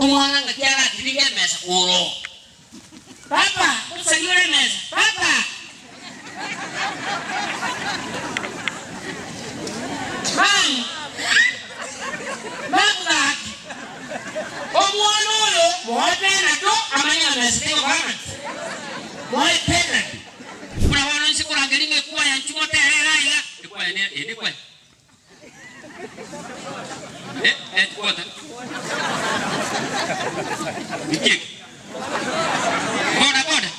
Omwana ng'aki aratiringe emesa korwa oo. Papa, ngosaria ore emesa, papa. Mama, mama gaki. Omwana oyo moe penado amanye ng'a mesa tegokora ng'aki. Moe penado. Buna bono inse korangeria ng'a ekwaya inchuo motere iga iga, ekwaya nere, eye nekwaya. Eh, eh, kwota. Niki eke? Boda boda.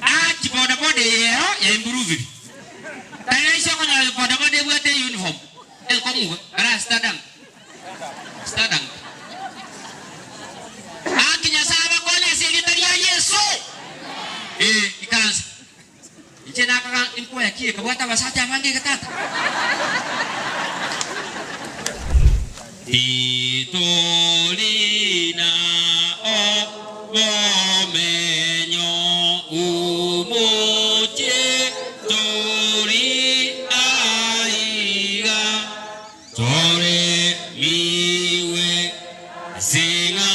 Achi boda boda eye ero ya improve. Tari rahisi okonyora boda boda ebwate uniform enkong'u iga, gara stadang. Stadang. Aki Nyasae abakonye ase erieta ria Yeso. Eh, ikaransa. Inche nakaga inkwaya ki ekabwata abasacha abange iga tata? Titori na obomenyo omochie tori aiga. Toremiwe as'eng'ana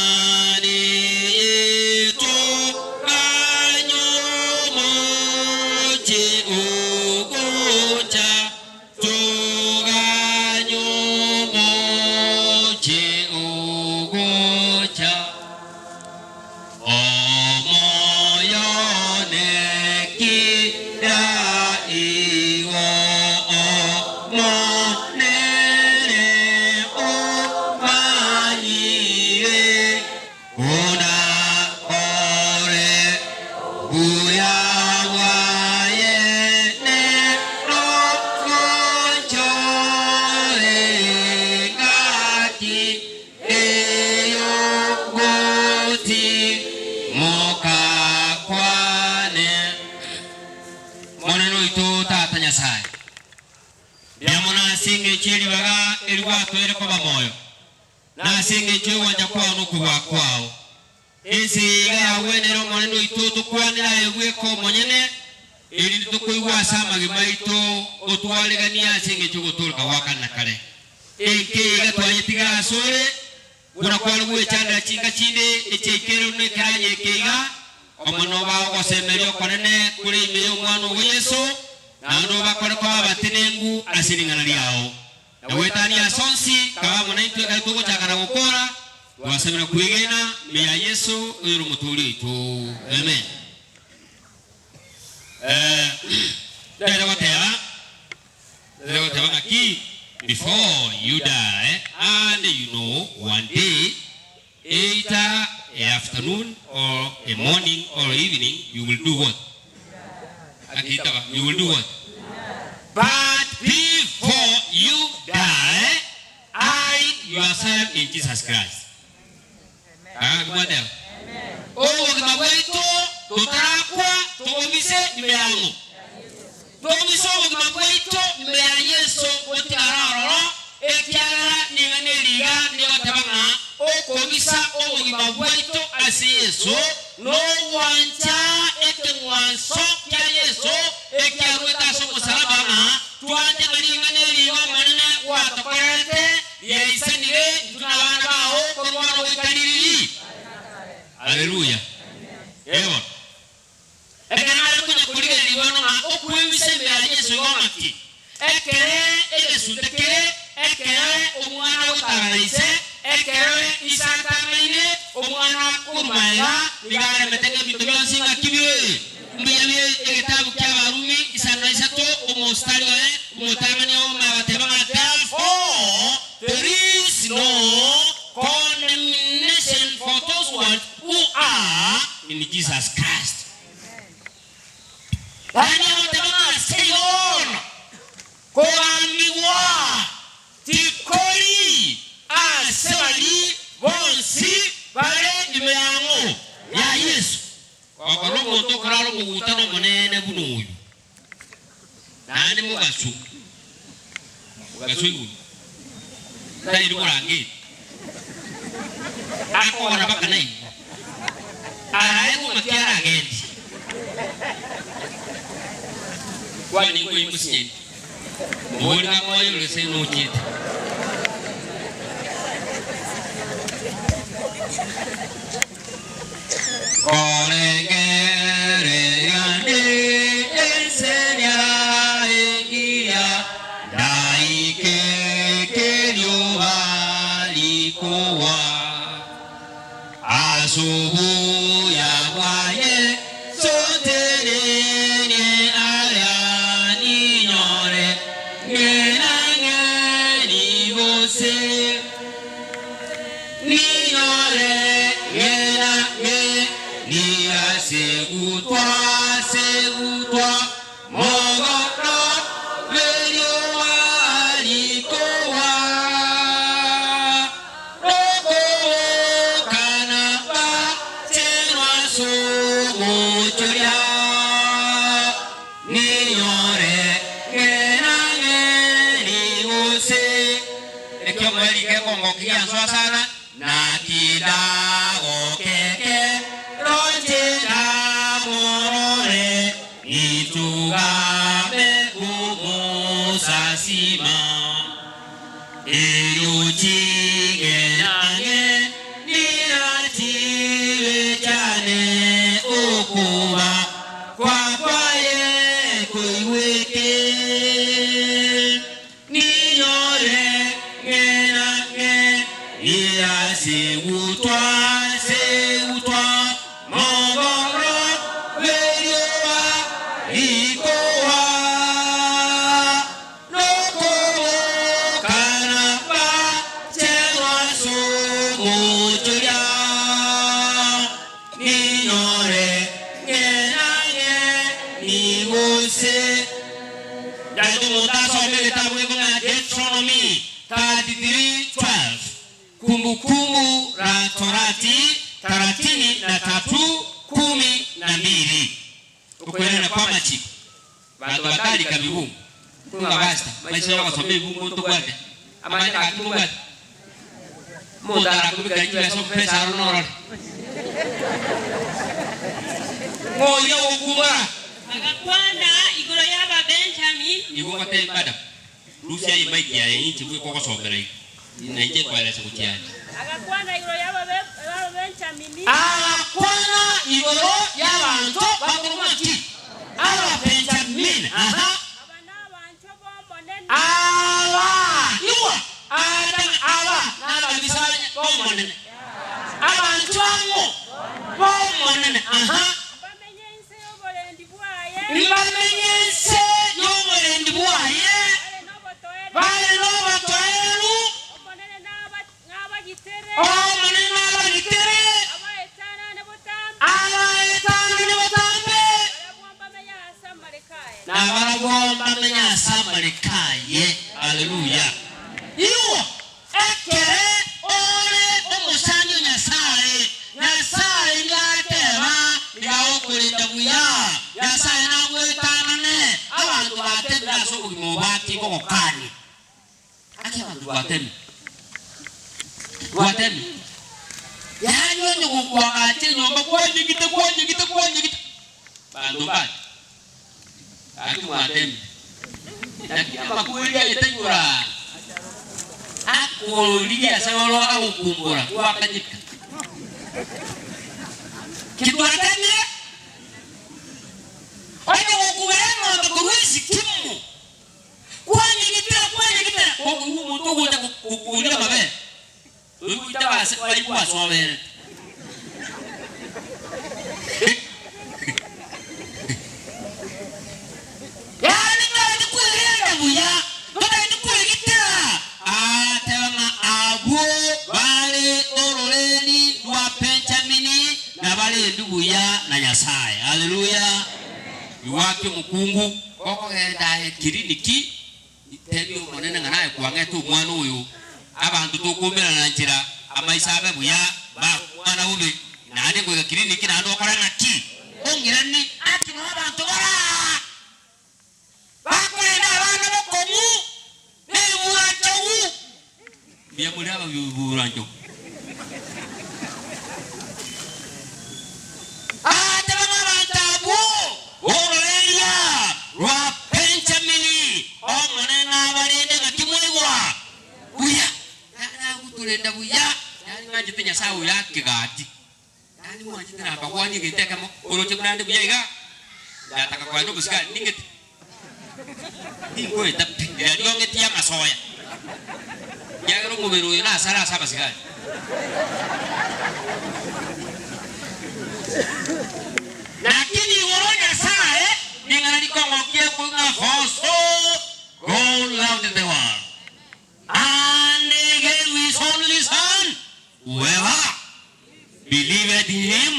eye togany'omochie ogocha, togany'omochie ogocha. Omoyo one kira igo Omonene omanyire, buna ore obuya bwaye nerogonchore engaki Ey'ogotimoka kwane. Omonene oito Tata Nyasae, mbuya mono ase engencho ye ribaga eri gwatoeire koba moyo, na ase engencho y'ogwancha kwao na okobua kwao. Ense eye iga yagwenera Omonene oito otokwanere aye bweka omonyene, erinde tokoigwa ase amagima aito otwareganie ase engencho y'ogotooreka gwa kare na kare. Enka eye iga twayetiga asore, buna kware gwechandera chinka chinde echiaikereru nekeranya eke iga, Omonene obae ogosemeria okonene kore ime y'Omwana ogo Yeso, naende obakore koba abatenenku ase ring'ana riao. Na goetania ase onsi, kaba amo naintwe ekero togochaka na gokora, twasabera kwegena ime ya Yeso, oyore Omotooria oito. Amen. Eh, ndagete goteba, ndagete goteba ng'aki, before you die and you know one day, either a afternoon or a morning or evening, you will do what? Akitaba, you will do what? But before you die, hide yourself in Jesus Christ. Ah, mwateba. Obogima bwaito totarakwa tobobise ime yang'o? Tobise obogima bwaito ime ya Yeso gotigara ororo, ekiagera ning'ana eri iga nigoteba ng'a okobisa obogima bwaito ase Yeso nogwancha ekeng'wanso kia Yeso ekiaruete ase omosalaba ng'a twanche ng'a ring'ana eri iga Omonene gwatokorerete riaisanire intwe nabana bao korwa bono goika ririri. Haleluya! Ee bono. Ekero nare konya korigereria bono ng'a okwebisa ime ya Yeso igo ng'aki, ekere egesunte kere, ekere omwana agotara na ise, ekere ise atang'aine, omwana akorwa magega, nigo aremete ng'a ebinto bionsi ng'aki bire mbuya bire. Egetabu ki'Abarumi isano na isato, omositari oye omotang'ani oome agateba ng'a Therefore there is no condemnation for those ones who are in Jesus Christ. Yaani agoteba ng'a ase igo bono kogambigwa tikori ase baria bonsi bare ime yang'o? Ya Yeso. Gokora omonto okorara omogutano omonene buna oyo, naende mogaso, mogaso igoro, tari morangeti, akogora mpaka naigwa, araegwe ng'aki aragende. Kwani nigo oimosigete, mobori ng'a moyo ore ase nochiete. Korengereria nde ense engiya, ndaike kerioba rikogwa. As'obuya bwaye soterenie aria ninyore ng'e na ng'e rigose. Ninyore ng'e na ng'e niasegutwa segutwa mogoro bw'erioba rikogwa. Nokobokana bachenwa as'ogochoria. Ninyore ng'e na ng'e rigose. Ekiomweri gekongokia giansoa sana, naki ndagokeke roche ndamorore, nitugame komosasima. Erio ching'enang'e ndirachibe chiane okoba kwa kwaye koigwete. Ninyore ng'e na ng'e riasegutwa segutwa mogoro bw'erioba rikowa, nokobokana bachenwa as'omochoria. Ninyore ng'e na ng'e nigose. Naende omonto asome egetabu gekong'ana Deuteronomy 33:12, Kumbukumbu la Torati taratini na tatu kumi na mbili, Okwerana kw'amachiko. Banto batarika bibungo, kunga basta, maiso y'ogosoma ebibungo ntobwate, amanye gaki mobwate. Omonto arakobeka chibesa omopesa aro norore. Ng'o oyio ogokumbora? Agakwana igoro y'Ababenjamini. Igo ngotebia madam, rusia eye mic yaye inche bweka ogosomera iga, na inche nkoeresa gochia ande. Agakwana igoro y'Ababenjamini. Agakwana igoro y'abanto bakorokwa ki? Ababenjamini. Aha. Aba nabanchwa b'Omonene. Aba, igwa, Adamu, aba nababisa b'Omonene. Abanchwa ang'o? B'Omonene. Aha. Mbamenye inse y'oborendi bwaye. Mbamenye inse y'oborendi bwaye. Bare nobotoereru. Omonene nabagitere. Omonene nabagitere. Abaetanane botambe. Abaetanane botambe. Barabwo mbamenye ase amareko aye. Nabarabwo mbamenye ase amareko aye. Haleluya. Igwa, Ekere ore omosani o Nyasae, Nyasae nigo arateba, Nigo agokorenda buya. Nyasae nagwetanane abanto batemire ase obogima obo batigogokania. Gaki abanto bwatemire, bwatemire. Yaani onye gokwagacha enyomba kwanyegete, kwanyegete, kwanyegete, banto mbare. Gaki mwatemire. Naki amakweri aye taigora akorigia ase oro agokumbora gwakanyeka. Ki twatemire? Onye gokubera eng'ombe korwa esikimu, kwanyegitera kwanyegitera, kokoigwa omonto ogocha gokoria amabere, oigwete abase baria gwasoberete. Yaani totagete kwerenda buya, totagete kwegitera. Agateba ng'a abwo bare ororeeri rwa Benjamini nabarendwe buya na Nyasae. Haleluya! Igwake omokungu okogenda aye kiriniki, tebia Omonene ng'a naye kwang'ete omwana oyo, abanto tokomerana nchera, amaiso abe buya, mbakwe omwana bobe, naende ngoika kiriniki naende okore ng'aki? Ong'iranie ati noo abanto bare aa, bakorenda abana bokong'u na ebiburanchogu. Mbuya more ababiburanchogu. Agateba ng'a abanto abwo b'ororeria rwa Benjamini, Omonene nabarende ng'aki mwaigwa buya, naye nagotorenda buya. Nanchete Nyasae oyo ake gati. Yaani mwanchete nambagwanie egento ekemo, oroche buna ande buya iga, ndataka kogenda obosigari ning'ete. Tinkoeta pi, riaria ong'etie amasoya, ekiagera omobere oyo nasare ase abasigari. Lakini igoro Nyasae ring'ana rikong'okia ng'a for so God loved the world, and he gave his only son, whoever believeth in him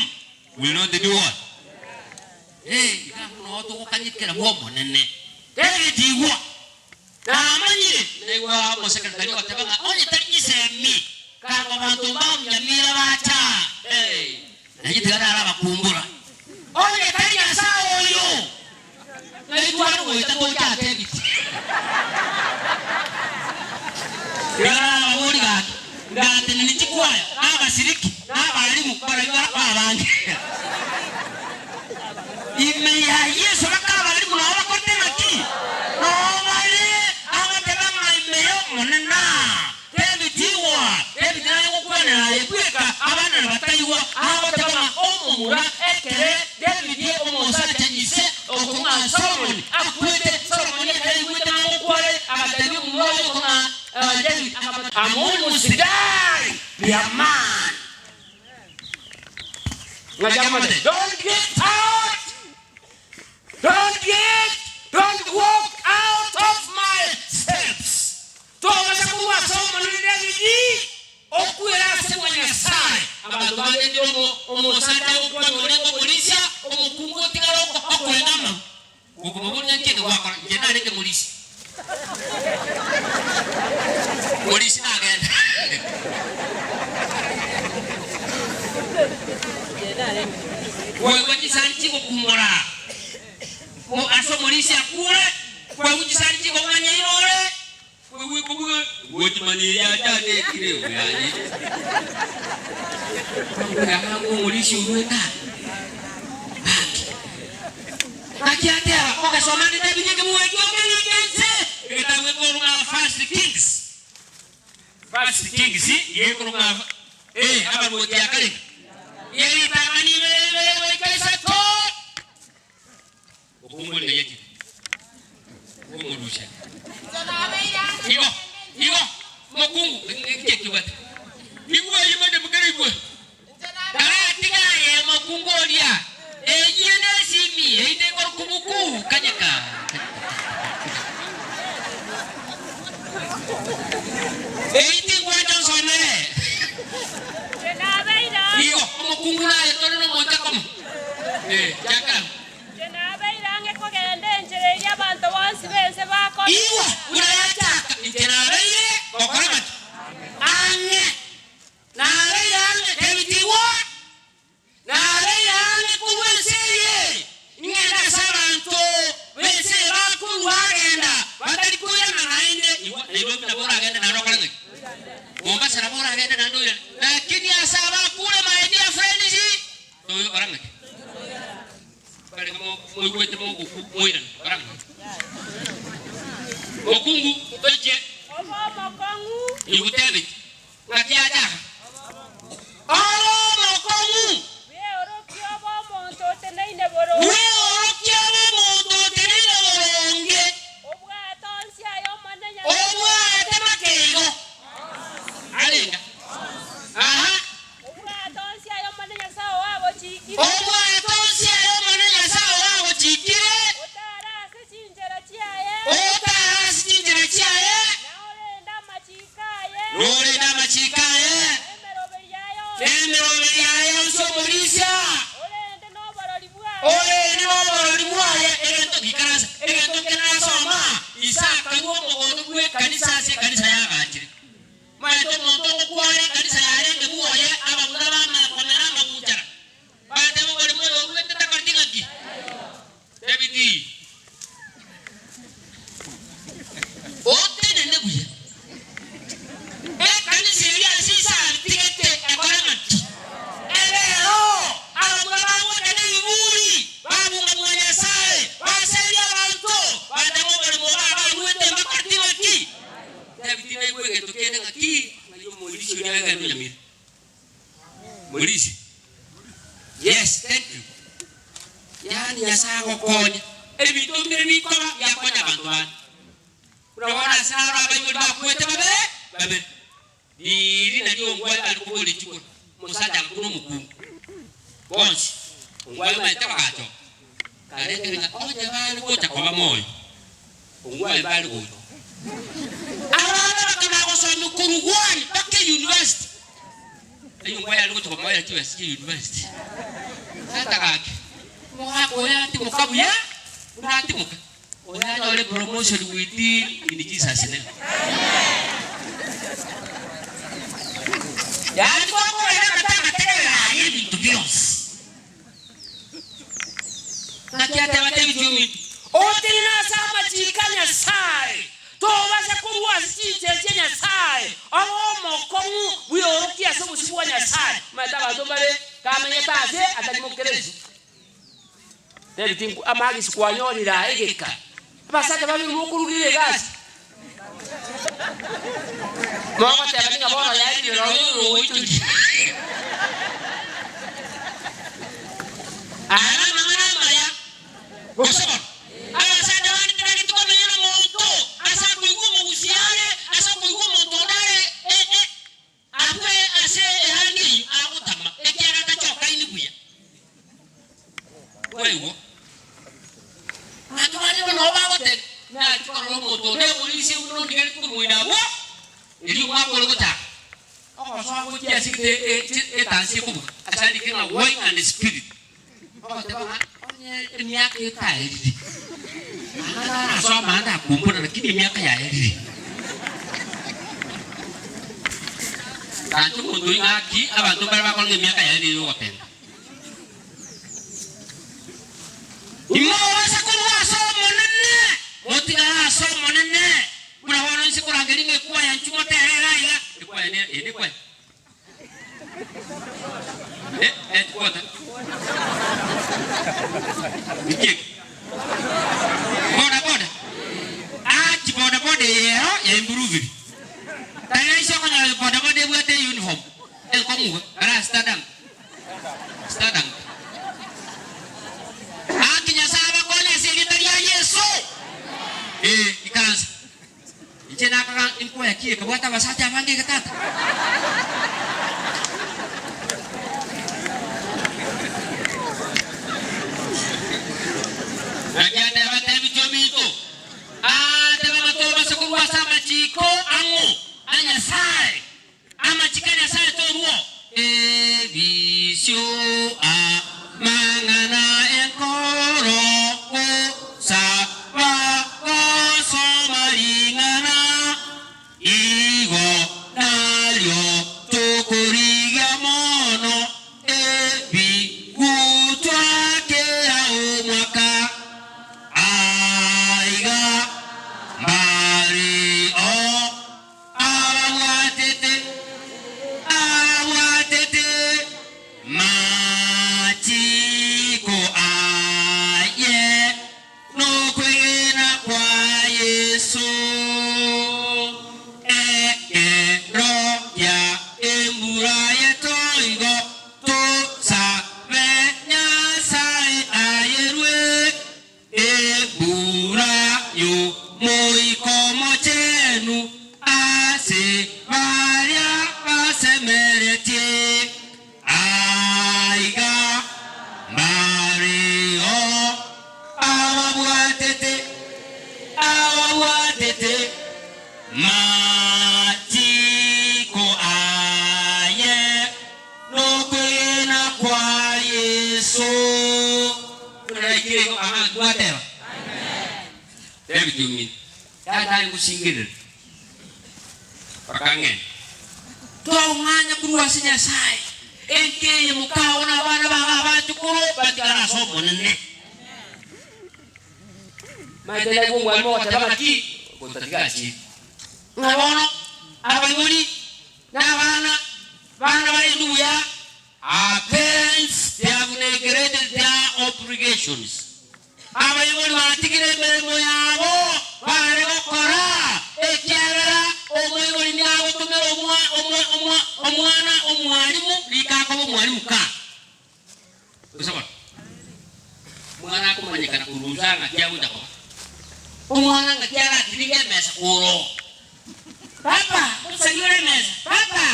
will not do what? Eh, iga abwo noo togokanyekera bw'Omonene. David igwa, namanyire, naigwa omosekretari ogoteba ng'a onye tari chisemi, kanga abanto mbarunyamira bacha. Eh, nainche tiga narabakumbura. Onye tari Nyasae oyo, ng'ai tware goeta toche ase ebiti. Tiga narababorie gaki, ngatenenia chikwaya, na abasiriki, na abalimu barabwo babange. Ime ya Yeso bakabalimu nao bakorete ng'aki? Nao bare agoteba ng'a ime y'Omonene aa, David igwa, David naye gokwanera aye bweka, abana nabataigwa, agoteba ng'a omomura ekere David omosacha ise okong'a Solomoni akwete, Solomoni ekero aigwete ng'a ngokware, agatebia omomura oye okong'a David, akamotebia, I'm almost die, be a man. Ng'aki akamotebia, Don't get out, don't get, don't walk out of my steps. Tobasa korwa ase Omonene David, okwera ase bwa Nyasae. Abanto barenge omosacha agokwana orenge omorisia, omokungu otigara okoenga amaru. Gokomoboria nki eke gwakora, inche narenge morisia. Morisia nagenda. Kwaigwa chisani chigokumora ase omorisia akure, kwaigwa chisani chikong'anya irore. Okomorusia. Igo, igo, omokungu, inki ekebwate? Igwe ayio mane mokere igwe. Karatiga aye omokungu oria, eyio nesimi eite igoro kubuku, kanyeka. Eite ingwancha onsomere. Igo, omokungu naye tore nomonto komo. Eh, chaka. Inche nabeire ang'e kogenda enchera eria abanto bonsi b'ense bakore. Igwa buna yachaka, inche nabeire gokora gaki? Ang'e. Nabeire ang'e, David igwa, nabeire ang'e korwa ense eye, ing'ende ase abanto b'ense eye bakorua agenda, batari koirana naende. Igwa, Nairobi nabo oragende naende okore ng'aki? Mombasa nabo oragende naende oirane. Lakini ase abakure my dear friends, Toyo ora ng'aki? Barenge moigwete mogokwa moirane, ora ng'aki? Mokungu tochie. Obe omokong'u. Igutebeti, ng'aki yachaka? Ore omokong'u. Bweorokie obe omonto oteneine boronge. Bweorokie obe omonto oteneine boronge. Obwate onsi aye Omonene Nyasae. Obwate makeigo. Arenga. Aha. Obwate onsi aye Omonene Nyasae oo agochiikire. Obwate onsi aye Omonene Nyasae oo agochiikire. Otaare ase chinchera chiaye. Otaare ase chinchera chiaye. Na orende amachiiko aye. Na orende amachiiko aye. Na emeroberi yaye Na onsi. emeroberi yaye onsi omorisia. Orende noborori bwaye. Orende noborori bwaye. Egento gikaransa, egento nkerasoma, Isaka akarua omogondo bw'ekanisa ase ekanisa yagachire. Maete omonto ogokwana ekanisa yarenge bwoye, abamura bamanya komera amagunchara, bateba oborimo oyo oruete takoreti ng'aki? David otenene buya, ekanisa eria ase ise abitigete ekore ng'aki? Ebe oo, abamura bagocha nebiburi, babunga mwa Nyasae, baseria abanto, bateba oborimo obo abaruete mbakoreti ng'aki? David naigwe egento kende ng'aki, ng'ai omorisia oria agenda onyamira. Morisia. Yes, thank you. Yaani Nyasae agokonye. Ebinto mbire bikoba biakonya abanto bande. Buna bono ase naro abaibori bakwete babere babere. Riiri nario ongwae bare koboria chikura, omosacha agakuna omokungu. Bonsi ongwae omanyete bagachoka. Karengere ng'a onye bare gocha koba moyo, ongwae mbare gocha. Abana bakaba gosomia korwa gwani mpaka eyunivasiti. Eyio ongwae are gocha komoera chibesa chia eyunivasiti. Tata gaki, omogaka oyo atimoka buya buna atimoka. Oyo anyore promotion within in Jesus name. Yaani twakorera amatanga tegerera aye ebinto bionsi. Naki ateba tebi ominto. Otenene ase amachiko a Nyasae, tobasa korwa ase chinchera chia Nyasae, obe omokong'u bweorokie ase obosio bwa Nyasae. Omanyete abanto mbare kamenyete ase atari mokeresto. Tebi tinku amagisi kwanyorire aa egeka. Abasacha babere mokorugera egasi. Mogoteba ning'a bono yaerire ronya oro rogoichoria. Aya namang'ana amaya, gose bono? Abasacha bande tibageti komenya nomonto ase akoigwa omogusia are, ase okoigwa omonto onde are e, e, Abwe ase erangi eyio agotama, ekiagera tachokaini buya. Kwaigwa? Abanto baria nabo bagoteba, Naki korora omonto onde oborisia buna ondigeretie korwa moino abwo, erio omwaka ore gochaka. Ogosoa gochia ase etansi ekobuga, ase arike ng'a wine and spirit. Ogoteba ng'a onye emiaka etaerire, anga narasoe amang'ana akombora lakini emiaka yaerire. Tancha omonto oyio ng'aki abanto mbare bakora ng'a emiaka yaerire yogotenga. Imobasa korwa ase Omonene, motigare ase Omonene, buna bono inse korangeria ng'a ekwaya inchuo motere iga iga, ekwaya ne eye nekwaya. Eh, eh, kwota. Niki eke? Boda boda. Achi boda boda eyero ya improve. Tari rahisi okonyora boda boda ebwate uniform. Enkong'u iga, ara stadang. Stadang. Aki Nyasae abakonye ase erieta ria Yeso. Eh, ikaransa. Inche nakaga inkoya ki ekabwata abasacha abange iga tata? Naki ateba atebitie ominto, Aatebe ng'a tobase korwa ase amachiko ang'o a Nyasae, Amachiko a Nyasae torwoo. Ebisio amang'ana enkoro gosaba gosoma ring'ana, igo nario tokorigia mono ebigutwa kera omwaka. Aiga mbareo. Ababwatete, ababwatete machiko aye nokwegena kwa Yeso. Ekero gia embura y'etoigo tosabe Nyasae ayerwe. Embura y'Omoika Omochenu ase baria basemeretie, aiga mbareo ababwatete, ababwatete machiko aye. Nokwegena kwa Yeso. Buna naikire igo mama twateba. David omino tata are gosingerera bakang'enda. Twaong'anya korwa ase Nyasae enka eye mokao na abana bago abachukuru batigare ase Omonene. Maete naigwe omwalimu ogoteba ng'aki gotatiga achiire. Ng'a bono abaibori Na abana bana barendwe buya, Our parents they have neglected their obligations. Abaibori batigire emeremo yabo bare gokora, ekiagera omoibori nigo agotomera omwana omwalimu rika akoba omwalimu. omwalimu kaa. Gose bono, omwana akomanyekana korwa inse ng'aki agocha koba. Omwana ng'aki aratiringe emesa korwa oo. Papa, ngosaria ore emesa, papa!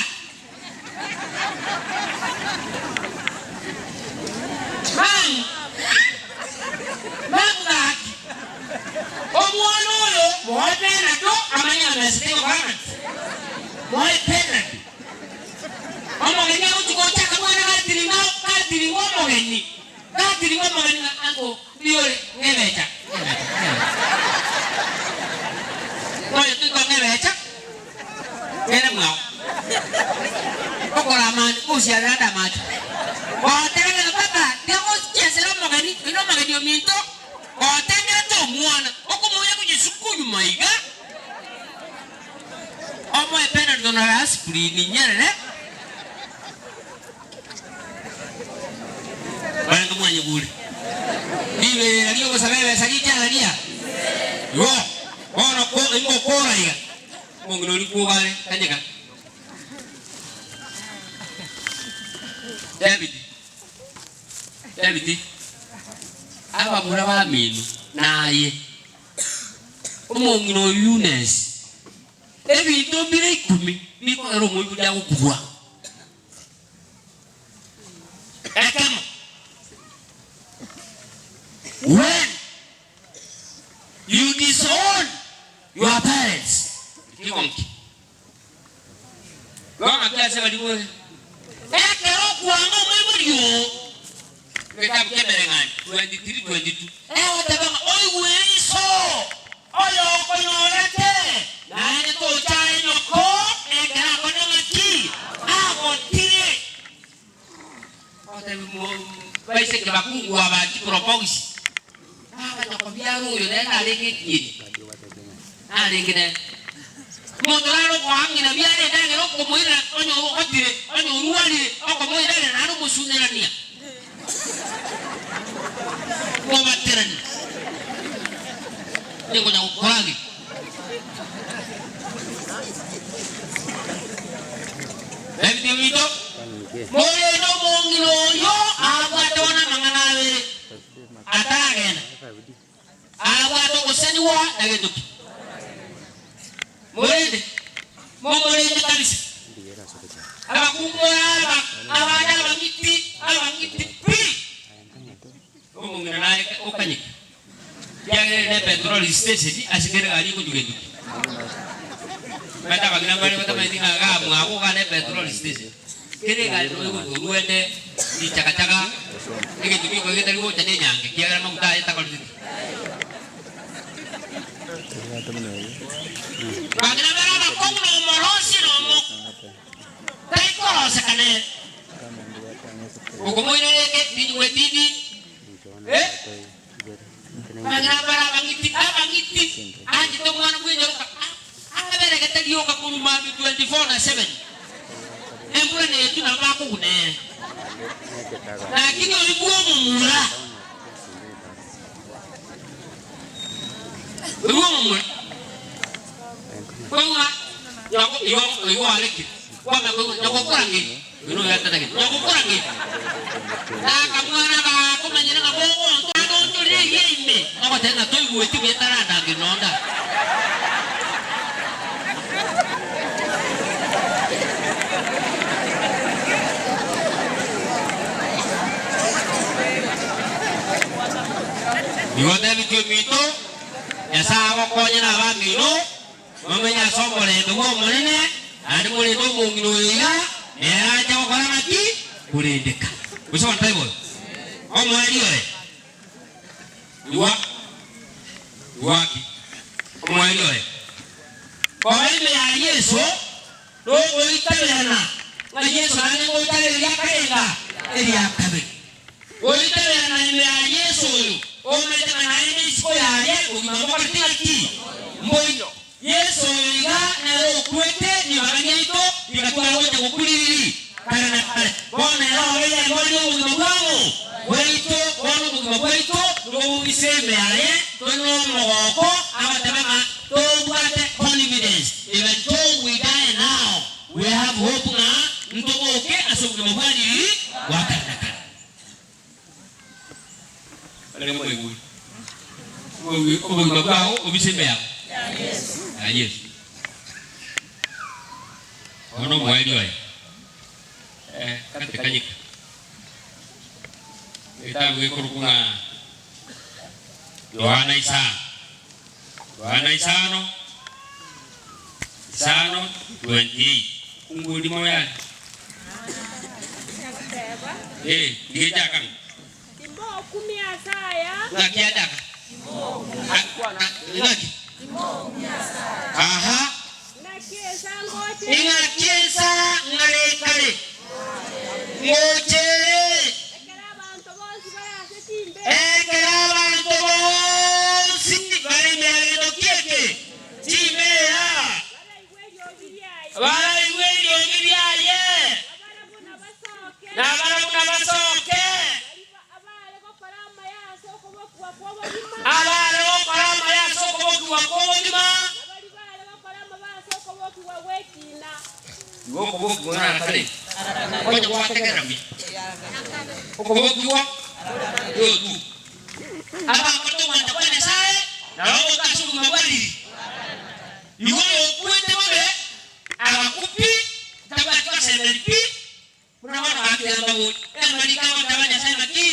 Mama, mama gaki, omwana oyo moe penado amanye ng'a mesa tegokora ng'aki. Moe penado. Omogeni agochia gocha akamwana gatiringa gatiringa omogeni, gatiringa omogeni ng'a ango mbuya ore ng'ebecha, ng'ebecha, ng'ebecha. Oyo toika ng'ebecha, kere mwao. Okoramani gosiarera ande amache. Gotebia ng'a baba, tiga gochiesera omogeni, oyo nomogeni ominto, gotengerete omwana, okomoira gochia nyuma iga. Omoe penalty na aspirin nyerere. Barenge mwanyigure riberera ri'ogosaba ebesa richa aria. Igo bono ko ingokora iga omong'ina oria kwogare kanyeka. David David abamura bamino naye. Omong'ina oyo Yunesi, ebinto mbire ikumi bikogera omoibori agokubwa. Ekemo, when you disown your parents, rikonki. Bono ase baria bonsi, ekero okwanga omoibori oo, egetabu ki'Emereng'anio 23:22 egoteba ng'a oigwere iso oyo okonyorete, naende tochaye nyoko ekero akorire ng'aki? Agotire. Ogotebia baiseke bakungu aba chipropox, baba nyoko biara oyo nere narenge ekieni, narenge nere. Omonto nare okoa ng'ina biara endagera okomoirera onye ogotire, onye orwarire, okomoa endagera naende omosunerania, mobaterania, onye konya gokorageria. Ebinto ebito, morende omong'ina oyo abwate bono amang'ana abere ataragenda, abwate ogosenigwa na gento ki? Morende, momorende kabisa. Abakungu more aba, abande abang'iti, abang'iti pi. Omong'ina naye okanyeke. Ekiagera ere ne petroli station ase kera egari ekochuka etuki. Omanyete abang'ina mbare batamanyeti ng'a igaa mwabo igaa ne petroli station. Kera egari nabo egoika orwete richakachaga, egetuki oko getari gocha ne enyange ekiagera amaguta aye takoreti ki. Abang'ina bare abakong'u na omorosi na omo taikoroseka nere. Okomoirera eke tinyigweti ndi. Abang'ina mbare abang'iti, abang'iti, anchete omwana bw'enyaroka, aberegete rioka korwa mambia 24 na 7, embura netwe nabo bakoguna ere. Lakini oria bw'omomura, oria bw'omomura, koigwa nyoko igo igo arekire, kwamanya koigwa nyoko okorangeri. Oyo noyo atatagete nogokora gento. Na akamwana gakomanyera ng'a bogonto agonchorire eria ime, ogoteba ng'a toigweti buya tarandangeria nonda. Igo ntebetie ominto, Nyasae agokonye na abamino. Momenye ase omorembe bw'Omonene, naende morende omong'ina oyo iga, nere ache gokora ng'aki? Korendeka. Gose bono taibo oyo? Omoerio oye. Igwa, igwa ki? Omoerio oye. Koba ime ya Yeso, nogoitaberana ng'a Yeso naende ngocha are eria karenga? Eria kabere. Goitaberana ime ya Yeso oyo omanyete ng'a naende isiko yaye obogima mbokoreti ng'aki? Mboiyo. Yeso oyo iga nere okwete ribaga riaito rigatwara gocha gokuririri kare na kare. Bono ere obeire embori y'obogima bwabo bwaito, bono obogima bwaito nigo bobise ime yaye, tore nomogoko agoteba ng'a tobwate confidence even though we die now we have hope ng'a ntoboke ase obogima bwa ririri. Obogima bwao obise ime yao ya Yeso. Bono omoerio oye eh, kate kanyeka egetabu gekorokwa ng'a Yohana isano, Yohana isano, isano 28 fungu rimo yare eh, ngechaka ng'a Timokumia ase aya. Ng'aki achaka? Ng'aki? Aha. Ng'aki ensa ngoche Ing'aki ensa ng'are kare ngochere. Ekero abanto bonsi bare ase chimbeera. Ekero abanto bonsi bare ime ya gento ki'eke chimbeera. Baraigwe eriogi riaye. Baraigwe eriogi riaye. Nabarabwo nabasoke. Nabarabwo nabasoke. Abaare gokora amaya ase okobokigwa kw'obogima. Abaare gokora amaya ase okobokigwa kw'obogima. Na baria baare gokora amabe ase okobokigwa gw'ekiina. Igo okobokigwa ng'a kare konya gwategerera buya. Okobokigwa yotu. Abakorete ogwancha kwa Nyasae nabo goika ase obogima bwa riri. Igo oyokwete bobe agakwa pi, tabwati gosemeria pi, Buna bono gakegamba gocha, amariko agoteba Nyasae ng'aki,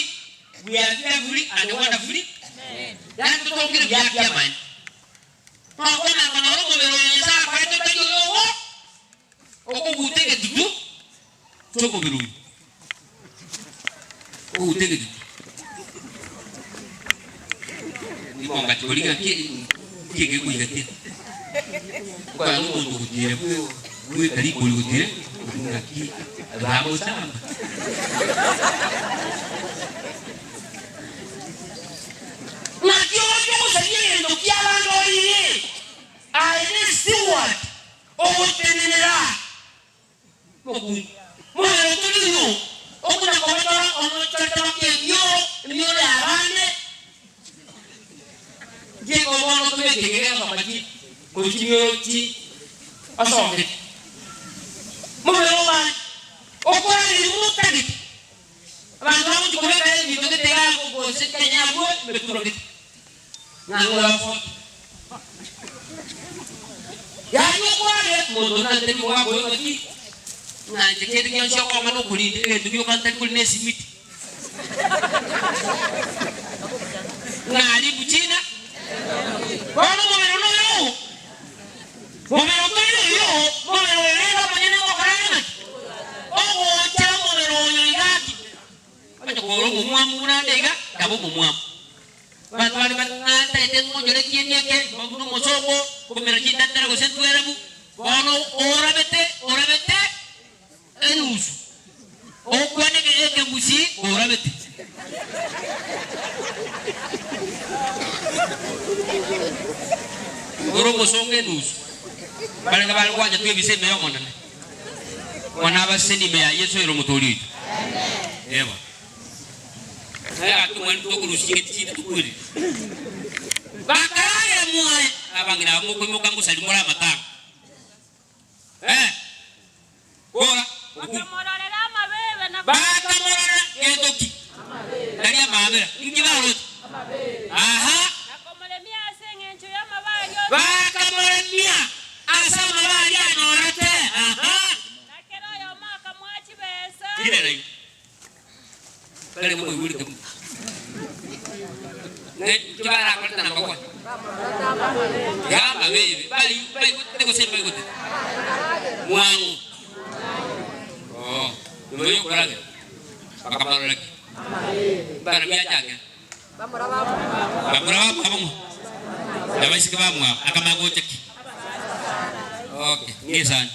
We are fearfully and wonderfully, yaani totongire buya kiamaene. Tokomanya konyora omobere oyo Nyasae akorete otari oyogo, okoguta egetutu ki'omobere oyo. Ogoguta egetutu. Nigo ngachia korigia ng'aki nki egekoigatia. Nkonya omonto ogotira bweka rikori gotire, ng'aki bagosamba. Naki ogochia ogosaria egento ki'abande orire, aye ne steward ogotenenera Mokungu, mobere otori oyo okonya kobochora omochorechoro k'emioro, emioro y'abande, Nkiaika bono tobeke ekegega gosoma chi korwa chimioro chi osomete. Mobere obande okorageria buna otagete. Abanto bagochia kobeka ebinto gete iga gose kenya abwo emeturo gete. Ng'a ng'ora ofote. Yaani okwarire omonto onde nantebie omogaka oyo ng'aki ng'a inche kende gionsi okong'a nokorinda egento gioka ntari korina esimiti. Ng'a haribu china. Bono omobere one oyo oo, mobere otori oyo oo, mobere oyo rende omonyene ngokora are ng'aki? Ogocha omobere oyo iga ki? Onye kore omomwamu buna ande iga, taba omomwamu. Abanto baria bare ng'a ntaete ng'onchore ekieni eke, mba buna omosongo, komera chintatera gose ntwerebu, bono orabete, orabete enusu, okwane ekegusi orabete. Ore omosongo enusu, barenge bare gwancha twebise ime y'Omonene. Omwana abasesenie ime ya Yeso ere Omotoori oito. Ee bono. Naye gaki omwani tokorusia ching'iti chinde tokwirire. Bakaragera mwaye, abang'ina aba mokoimoka ngosaria more amatanga. Eh, kora, okumba. Bakamororera amabebe na Bakamororera gento ki? Tari amabera. Inki baroche? Aha. Na komoremia ase engencho y'amabe aria onsi. Bakamoremia ase amabe aria anyorete. Aha. Na kera oyomo akamoa chibesa. Tigera igo. Kare moigure kemu. Ne inki barakorete namba one? Ya amabebe. Bai baigotete gose mbaigotete? Mwang'u. Oo. Nyuma yokoragera bakamarora ki? Mbarabwo achakera. Bamura bamwabo ng'o? Abaiseke bamwabo. Akamanya gocha ki? Okay. Ngesani.